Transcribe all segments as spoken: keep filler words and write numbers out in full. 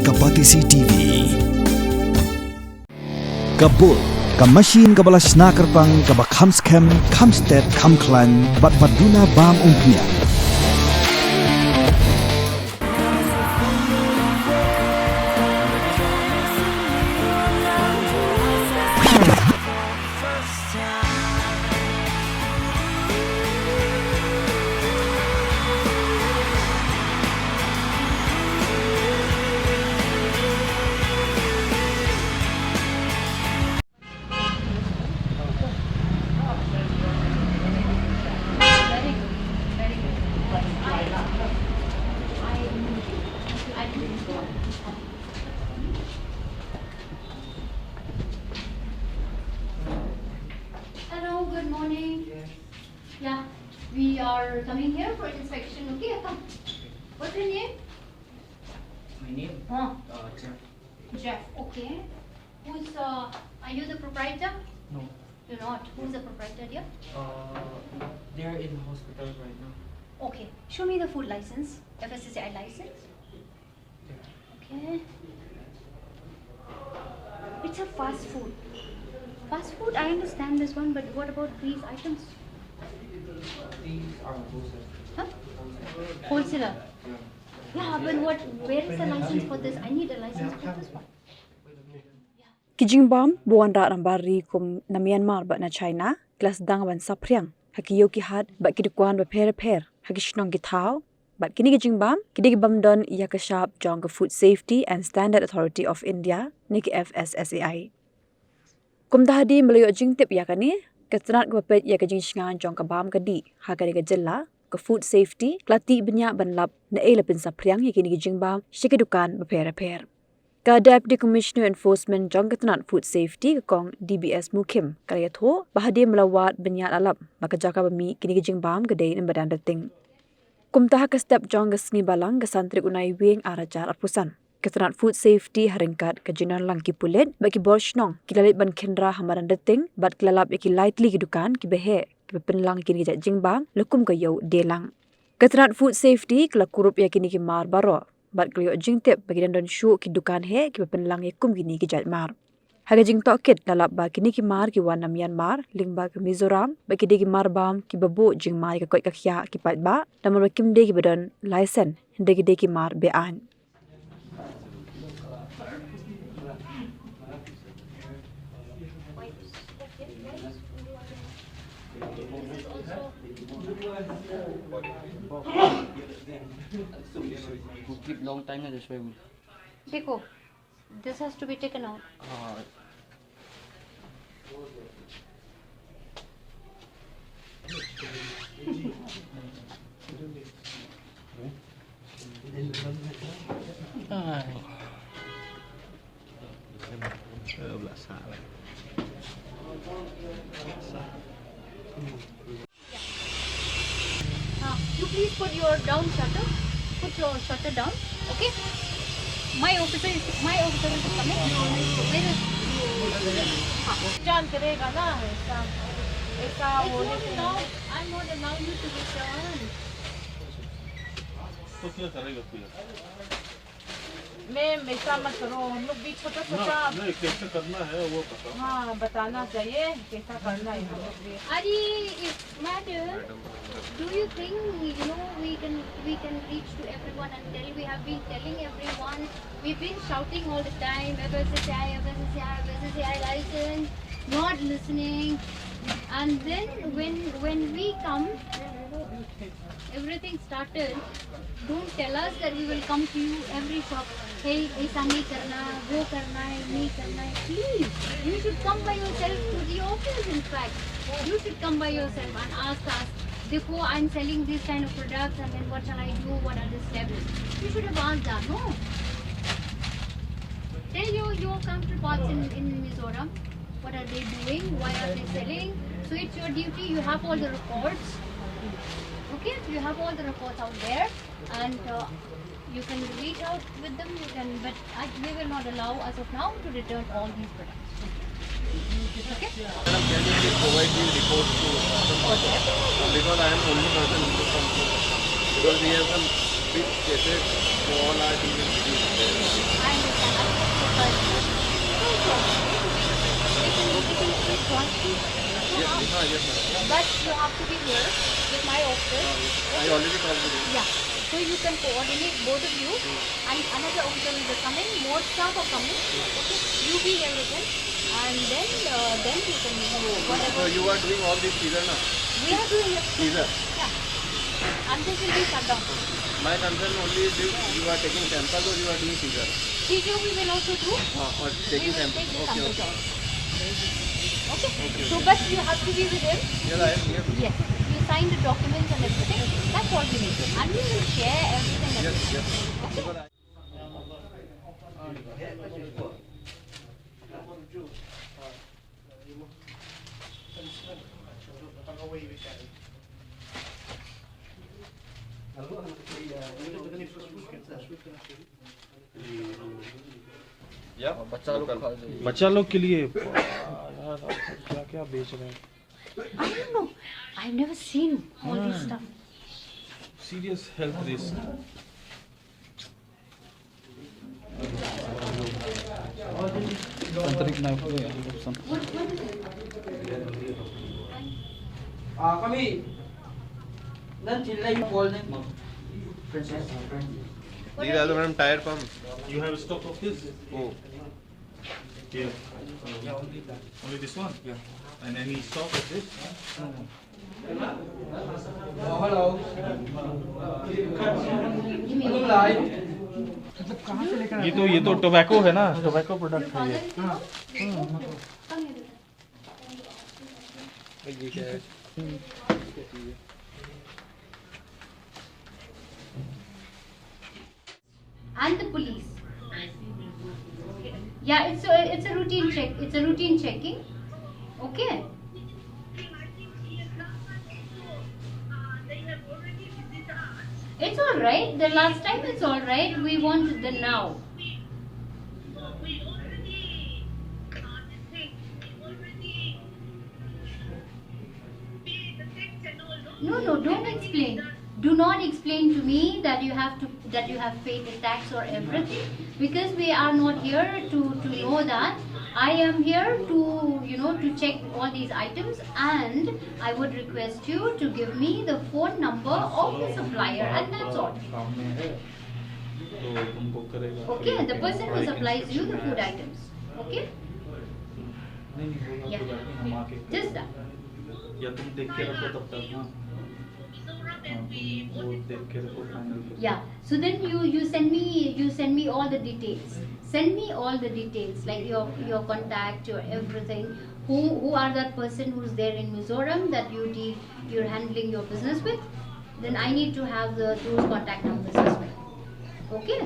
Ka Batesi T V. Ka bul, ka machine kaba la shna kyrpang, kaba kham skhem, kham stet, kham khlaiñ, bad ba duna bam umphniang. Hello, good morning. Yeah, we are coming here for inspection. Okay, come. What's your name? My name? Huh? Uh, Jeff. Jeff, okay. Who's, uh, are you the proprietor? No. You're not. Who's the proprietor here? Uh, they're in hospital right now. Okay. Show me the food license, F S S A I license. Okay. It's a fast food. Fast food, I understand this one, but what about these items? These are wholesale. Huh? Wholesaler. Yeah. Yeah, but what? Where is the license for this? I need a license for this one. Ki jingbam ba wanrah na bar ri kum na Myanmar bad na China ki la sdang ban saphriang ha ki ïew ki hat bad ki dukan bapher bapher ha ki shnong ki thaw. Bad kine ki jingbam ki dei ki bym don ïa ka shap jong ka Food Safety and Standard Authority of India ne ki F S S A I. Kumta hadien ba la ïoh jingtip ïa kane, ka tnat kaba peit ïa ka jingshngaiñ jong ka bam ka dih ha kane ka jylla, ka Food Safety, ka la tih bniah ban lap naei la pynsaphriang ïa kine ki jingbam sha ki dukan bapher bapher. Ka Deputy Commissioner Enforcement jong ka tnat Food Safety, ka Kong D B S Mukhim, ka la ïathuh ba hadien ba la wad bniah la lap ba ka jaka ba mih kine ki jingbam ka dei na Madanrting. Kumta ha ka step jong ka Sngi Balang ka san tarik u Naiwieng ar hajar arphew san, ka tnat Food Safety ha ryngkat ka jingdon lang ki pulit bad ki bor shnong ki la leit ban khynra ha Madanrting bad ki la lap ïa ki lai tylli ki dukan kiba heh kiba pynlang kine ki jait jingbam la kum ka ïew dielang. Ka tnat Food Safety ka la kurup ïa kine ki mar baroh bad ka la ïoh jingtip ba ki dang don shuh ki dukan heh kiba pynlang ïa kum kine ki jait mar. Ha ka jingtohkit la lap ba kine ki mar ki wan na Myanmar lyngba ka Mizoram bad ki dei ki mar bam kiba buh jingma ïa ka koit ka khiah ki paidbah namar ba kim dei kiba don license, hynrei ki dei ki mar be-aiñ. We'll keep long time, na, that's why we Biko, this has to be taken out. Uh, you please put your down shutter. Put your shutter down. Okay? My officer is, my officer is coming. Where is? हाँ। पहचान करेगा ना, ऐसा, ऐसा वो नहीं करेगा। I'm not allow, I'm not allow you to return. तो क्या करेगा फिर? मैम, ऐसा मत करो, हम लोग भी छोटा ना, छोटा नहीं, कैसे करना है वो बताओ। हाँ, बताना चाहिए, कैसा करना है हम लोग भी। अरे, इस, मैडम, do you think, you know, we can, we can reach to everyone and tell? We have been telling everyone, we've been shouting all the time, F S S A I, F S S A I, F S S A I license, not listening. And then when, when we come, everything started, don't tell us that we will come to you every shop. Hey, ऐसा नहीं करना, वो करना है, नहीं करना है. Please, you should come by yourself to the office, in fact. You should come by yourself and ask us, देखो, I'm selling this kind of products, and then what shall I do? What are the steps? You should have asked that, no? Tell your, your counterparts in, in Mizoram, what are they doing? Why are they selling? So it's your duty. You have all the records. Okay? You have all the records out there. And, uh, you can reach out with them, you can, but I, we will not allow as of now to return all these products. Okay? Madam, can you please provide these reports to us? Because I am only person who comes to, because we have some Cases, all are dealing with this. I understand. I understand. No problem. They can, they can still join. Yes, हाँ, yes, madam. But you have to be here with my officer. हाँ, yes. I already talked with him. Yeah. So you can coordinate, both of you. Hmm. And another officer will be coming. More staff are coming. Hmm. Okay. You be here with him. And then, uh, then you can do whatever. So you are doing all this seizure now? We are doing it. Seizure? Yeah. And this will be shut down. My concern only is if you are taking sample or you are doing seizure. Seizure we will also do. हाँ, और taking sample. We will take the sample also. Okay? Okay, okay. So, but you have to be with him. Yes, I am here. Yes. You sign the documents and everything. That's all we need. And we will share everything. Yes, yes. Okay? या बच्चा लोग, बच्चा लोग के लिए यार, क्या क्या बेच रहे हैं। I don't know. I've never seen all this stuff. Serious health risk. Tantric knife ko ya, option. Ah, kami nan thil lei pol nan. These are the, madam, tire pumps. You have stock of this? Oh. Yeah. Only this one? Yeah. And any stock of this? ये तो, ये तो tobacco है ना, tobacco product है ये। And the police. Yeah, it's a, it's a routine check. It's a routine checking. Okay. It's all right. The last time it's all right. We want the now. No, no, don't explain. Do not explain to me that you have to, that you have paid the tax or everything, because we are not here to, to know that. I am here to, you know, to check all these items, and I would request you to give me the phone number of the supplier, and that's all. Okay, the person who supplies you the food items. Okay? Yeah. Just that. या तुम देख के रखो तब तक, हाँ। हाँ, तुम वो देख के रखो, final करके। Yeah. So then you, you send me, you send me all the details. Send me all the details, like your, your contact, your everything. Who, who are that person who's there in Mizoram that you de-, you're handling your business with? Then I need to have the, those contact numbers as well. Okay?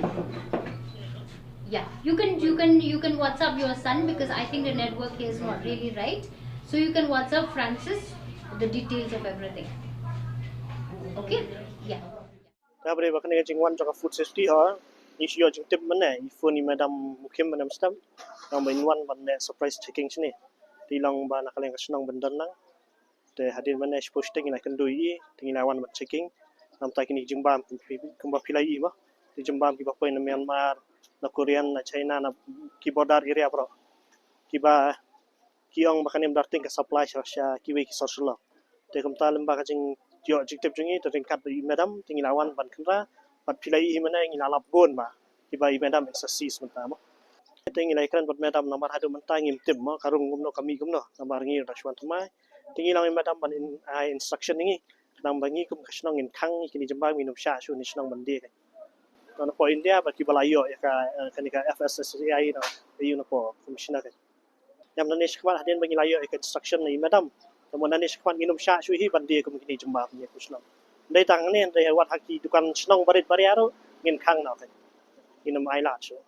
Yeah, you can, you can, you can WhatsApp your son, because I think the network here is not really right. So you can WhatsApp Francis the details of everything. Okay? Yeah. Te haba ïadei bad kane ka jingwan jong ka food safety, ha, ngi shu ïoh jingtip mynne, i phone i Madam Mukhim mynne mynstep, nang ba in wan ban leh surprise checking shane. Te i long ba na ka liang ka shnong Byndyrnang. Te hadien mynne shiphew shiteng ngi la kynduh ïa i, te ngi la wan ban checking. Namar kine ki jingbam kumba phi la ïohi mo, ki jingbam kiba poi na Myanmar, na Korean, na China, na ki border area baroh, kiba ki ong ba kane ym don tang ka supply sha, sha kiwei ki sor Shillong. Te kumta lem bad ka jingïoh jingtip jong ngi, te ryngkat bad i Madam te ngi la wan ban kynra bad phi la ïohi mynne ngi la lap bun ba kiba i Madam in sa seize mynta mo. Te ngi la ïakren bad Madam namar haduh mynta ngim tip mo ka rung kumno ka mih kumno, namar ngi ruh da shu wan thymmai. Te ngi la ong ïa Madam ban ai instruction ïa ngi, khnang ba ngi kum ka shnong ngin khang ïa kine ki jingbam, ngin ym shah shuh na shnong ban die. Napoh India bad kiba la ïoh ïa ka, eh, kane ka F S S A I na, ïa u napoh Commissioner ka. Ïa mynne shakhmat hadien ba ngi la ïoh ïa ka instruction na i Madam, te mynne shakhmat ngin ym shah shuh hi ban die kum kine ki jingbam ïa ka shnong. Dei tang ne, dei wat ha ki dukan shnong barit baria ruh ngin khang noh, ngin ym ailad shuh.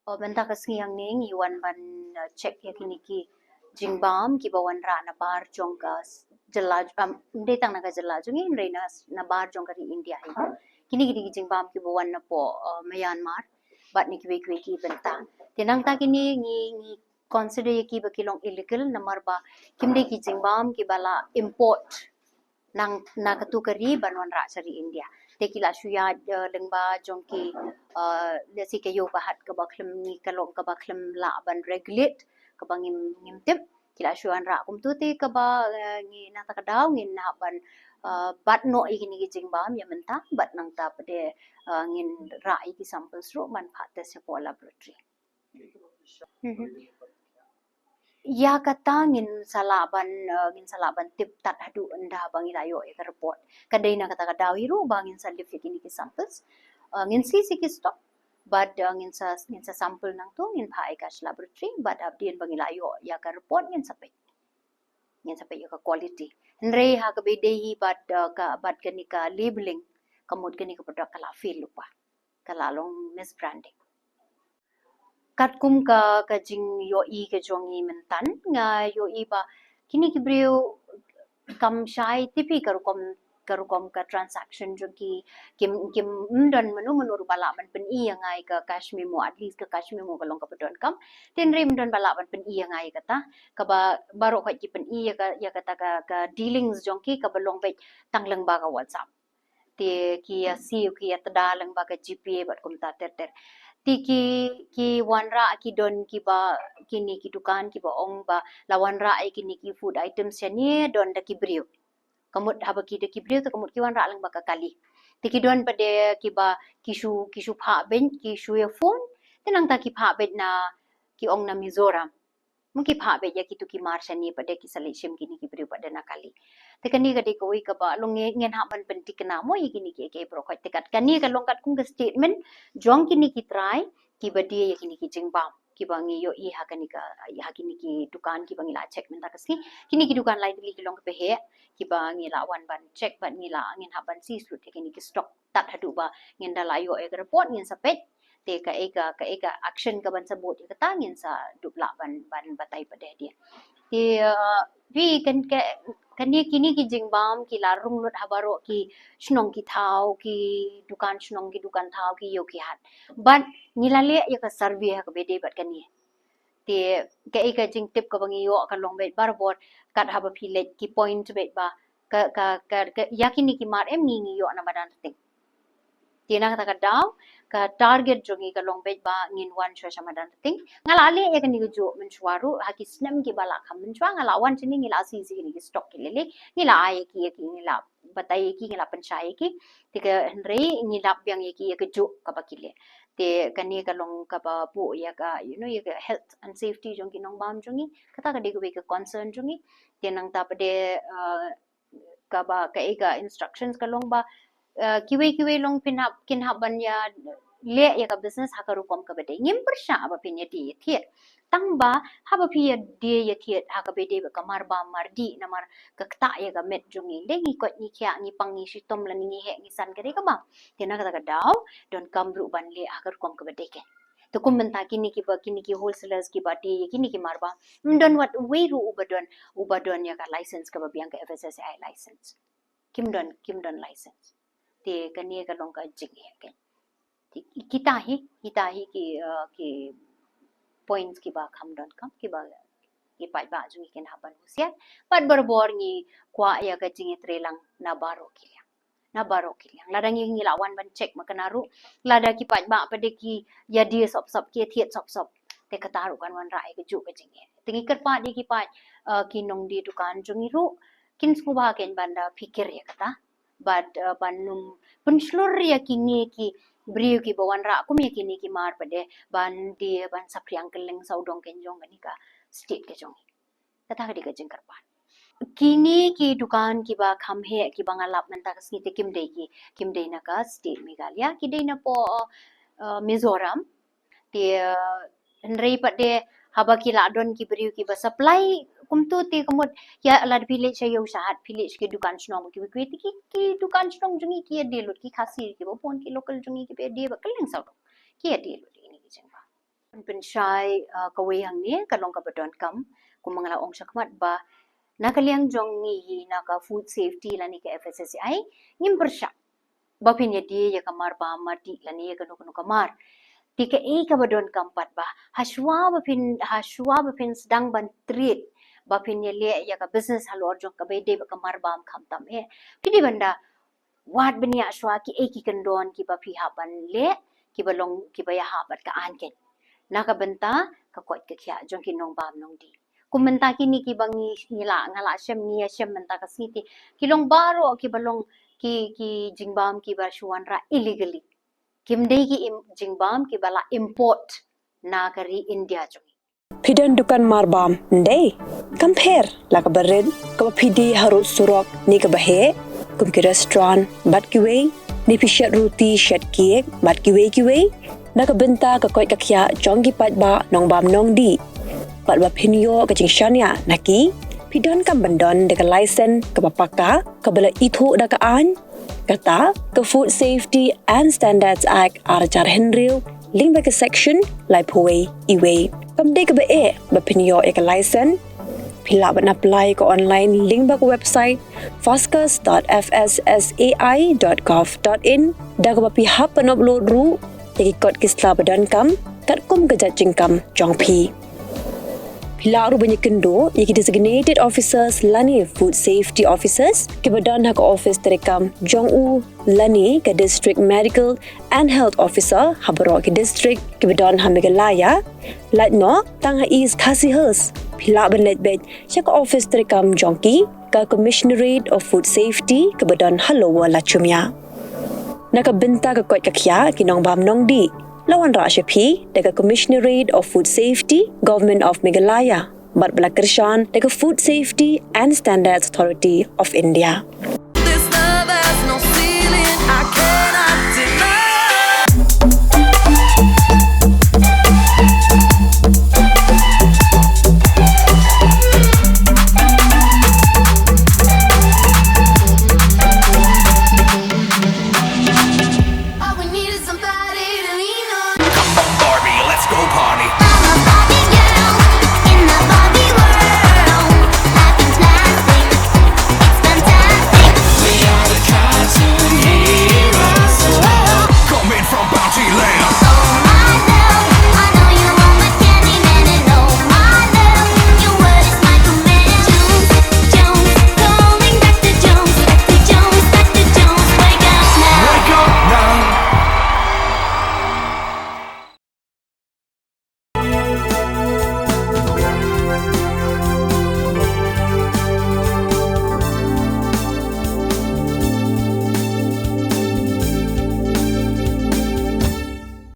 O, mynta ka sngi hangne ngi wan ban, uh, check ïa kine ki jingbam kiba wanrah na bar jong ka s-, jylla, um, ym dei tang na ka jylla jong ngi, hynrei na, na bar jong ka ri India hi. Kine, kine ki jingbam kiba wan napoh, uh, Myanmar bad na kiwei kiwei ki bynta. Te nangta kine ngi, ngi consider ïa ki ba ki long illegal namar ba kim dei ki jingbam kiba la import na, na katu ka ri ban wanrah sha ri India. Te ki la shu ïaid, eh, lyngba jong ki, eh, let's say ka ïew ka hat kaba khlem ngi ka long kaba khlem lah ban regulate, kaba ngim, ngim tip, ki la shu wanrah kumtu te kaba, eh, ngi na kata ka daw ngin hap ban, eh, bat noh ïa kine ki jingbam ïa mynta, bad nangta pat de, eh, ngin rah ïa ki samples ruh ban phah test hapoh laboratory. Mhm. Ïa kata ngin sa lah ban, eh, ngin sa lah ban tip tad haduh ynda ba ngi la ïoh ïa ka report. Ka dei na kata ka daw hi ruh ba ngin sa lift ïa kine ki samples. Eh, ngin seize ïa ki stock. Bad, eh, ngin sa, ngin sa sample nangtu, ngin phah ïa ka sha laboratory, bad hadien ba ngi la ïoh ïa ka report ngin sa peit. Ngin sa peit ïa ka quality. Hynrei ha kaba ïadei hi bad, eh, ka, bad kane ka labeling, ka mut kane ka product ka la fail lypa. Ka la long misbranding. Katkum ka, ka jingïohi ka jong ngi mynta, nga ïohi ba kine ki briew kam shai tip ïa ka rukom, ka rukom ka transaction jong ki, kim, kim don mano mano ruh ba lah ban pyni ïa nga ïa ka cash memo, at least ka cash memo ka long kaba donkam. Hynrei ym don ba lah ban pyni ïa nga ïa kata, kaba baroh khoit ki pyni ïa ka, ïa kata ka, ka dealings jong ki kaba long beit tang lyngba ka WhatsApp. Te ki ïa siew ki ïa tda lyngba ka GPay bad kumta ter ter. Te ki, ki wanrah ki don kiba, kine ki dukan kiba ong ba la wanrah ïa kine ki food items shane don da ki briew. Ka mut haba ki da ki briew te ka mut ki wanrah lyngba ka kali. Te ki don pat de kiba ki shu, ki shu phah beit, ki shu ïa phone, te nangta ki phah beit na, ki ong na Mizoram. Mo ki phah beit ïa kitu ki mar shane pat de ki sa leit shim kine ki briew pat de na kali. Te kane ka dei kawei kaba long ngi, ngin hap ban pynthikna mo ïa kine ki, ki baroh khoit. Te kat kane ka long katkum ka statement jong kine ki trai kiba die ïa kine ki jingbam kiba ngi ïohi ha kane ka, ha kine ki dukan kiba ngi la check mynta ka sngi. Kine ki dukan lai tylli ki long kiba heh kiba ngi la wan ban check bad ngi la, ngin hap ban seize lut ïa kine ki stock tad haduh ba ngin da la ïoh ïa ka report ngin sa peit. Te kaei ka, kaei ka action kaban sa bud ïa kata ngin sa dup lah ban, ban batai pat de hadien. Te, uh, wi kan ka, kane kine ki jingbam ki la rung lut ha baroh ki shnong ki thaw, ki dukan shnong, ki dukan thaw, ki ïew ki hat. Bad ngi la leh ïa ka survey ha kaba ïadei bad kane. Te kaei ka jingtip kaba ngi ïoh ka long beit barabor kat haba phi leit ki point beit ba ka, ka, ka, ka, ïa kine ki mar em ngi, ngi ïoh na madan Rting. Te na kata ka daw ka target jong ngi ka long beit ba ngin wan shuwa sha madan Rting. Nga la leh ïa kane kajuh mynshuwa ruh ha ki snem kiba la kham mynshuwa, nga la wan shane ngi la seize ïa kine ki stock ki lei lei, ngi la ai ïa ki, ïa ki, ngi la batai ïa ki, ngi la pynshai ïa ki. Te ka hynrei ngi lap biang ïa ki ïa kajuh kaba ki leh. Te kane ka long kaba buh ïa ka, you know, ïa ka health and safety jong ki nongbam jong ngi. Kata ka dei kawei ka concern jong ngi. Te nangta pat de, uh, kaba kaei ka instructions ka long ba, uh, kiwei kiwei long phin hap, kin hap ban ïa leh ïa ka business ha ka rukom kaba dei. Ngim pyrshah ba phin ïa die ïa thied. Tang ba haba phi ïa die ïa thied ha kaba dei bad ka marbam mardih namar ka ktah ïa ka met jong ngi. Dei ngi koit ngi khiah ngi pang ngi shitom lane ngi heh ngi san ka dei ka bam. Te na kata ka daw donkam ruh ban leh ha ka rukom kaba dei kein. Te kum mynta kine kiba, kine ki wholesalers kiba die ïa kine ki marbam, ym don wat uwei ruh uba don, uba don ïa ka license kaba biang ka FSSAI license. Kim don, kim don license. Te kane ka long ka jingeh kein. Te kita hi, kita hi ki, uh, ki points kiba kham donkam, kiba ki paidbah jong ngi kin hap ban husiar. Bad barabor ngi kwah ïa ka jingïatreilang na baroh ki liang. Na baroh ki liang. Lada ngi, ngi la wan ban check ma kane ruh. Lada ki paidbah pat de ki ïa die sop sop, ki ïa thied sop sop. Te kata ruh kan wanrah ïa kajuh ka jingeh. Te ngi kyrpad ïa ki paid, uh, ki nongdie dukan jong ngi ruh. Kin sngewbha kein ban da phikir ïa kata. Bad, uh, ban ym pynshlur ïa kine ki briew kiba wanrah kum ïa kine ki mar pat de ban die ban saphriang kylleng sawdong kein jong kane ka state ka jong ngi. Kata ka dei ka jingkyrpad. Kine ki dukan kiba kham heh kiba nga lap mynta ka sngi te kim dei ki, kim dei na ka state Meghalaya, ki dei na poh, uh, Mizoram. Te, uh, hynrei pat de haba ki la don ki briew kiba supply kumtu te ka mut ïa lada phi leit sha ïew sha hat phi leit sha ki dukan shnong kiwei kiwei te ki, ki dukan shnong jong ngi ki ïa die lut ki Khasi kiba bun ki local jong ngi kiba ïa die ba kylleng sawdong. Ki ïa die lut ïa kine ki jingbam. Pynshai, uh, kawei hangne ka long kaba donkam, kumba nga la ong shakhmat ba na ka liang jong ngi hi na ka food safety lane ka FSSAI ngim pyrshah ba phin ïa die ïa ka marbam mardih lane ïa kano kano ka mar. Te kaei kaba donkam pat ba hashwa ba phin, hashwa ba phin sdang ban trade, ba phin ïa leh ïa ka business halor jong kaba ïadei bad ka marbam khamtam eh, phi dei ban da Wat bniah shuwa ki ei ki kyndon kiba phi hap ban leh, kiba long, kiba ïahap bad ka aiñ kein. Na ka bynta ka koit ka khiah jong ki nongbam nongdih. Kum mynta kine kiba ngi, ngi la, nga la shem, ngi ïa shem mynta ka sngi, ki long baroh kiba long ki, ki jingbam kiba shu wanrah illegally. Kim dei ki im-, jingbam kiba la import na ka ri India jong ngi. Phi don dukan marbam, ym dei? Kam pher, la kaba rit, kaba phi die harud surok, ne kaba heh, kum ki restaurant, bad kiwei, ne phi shet ruti, shet cake, bad kiwei kiwei, na ka bynta ka koit ka khiah jong ki paidbah nongbam nongdih. Bad ba phin ïoh ka jingshaniah na ki, phi donkam ban don da ka license kaba paka, kaba la ithuh da ka aiñ, kata ka Food Safety and Standards Act ar hajar hynriew, lyngba ka section laiphew wei E wei. Kam dei kaba eh ba phin ïoh ïa ka license. Phi lah ban apply ka online lyngba ka website foscus dot F S S A I dot gov dot in, da kaba phi hap ban upload ruh ïa ki kot ki sla ba donkam katkum ka jait jingkam jong phi. Phi lah ruh ban ïakynduh ïa ki designated officers lane food safety officers kiba don ha ka office treikam jong u lane ka District Medical and Health Officer ha baroh ki district kiba don ha Meghalaya. Lait noh, tang ha East Khasi Hills, phi lah ban leit beit sha ka office treikam jong ki, ka Commissionerate of Food Safety kaba don ha Lower Lachumia. Na ka bynta ka koit ka khiah ki nongbam nongdih, la wanrah sha phi da ka Commissionerate of Food Safety, Government of Meghalaya, bad ba la kyrshan da ka Food Safety and Standards Authority of India.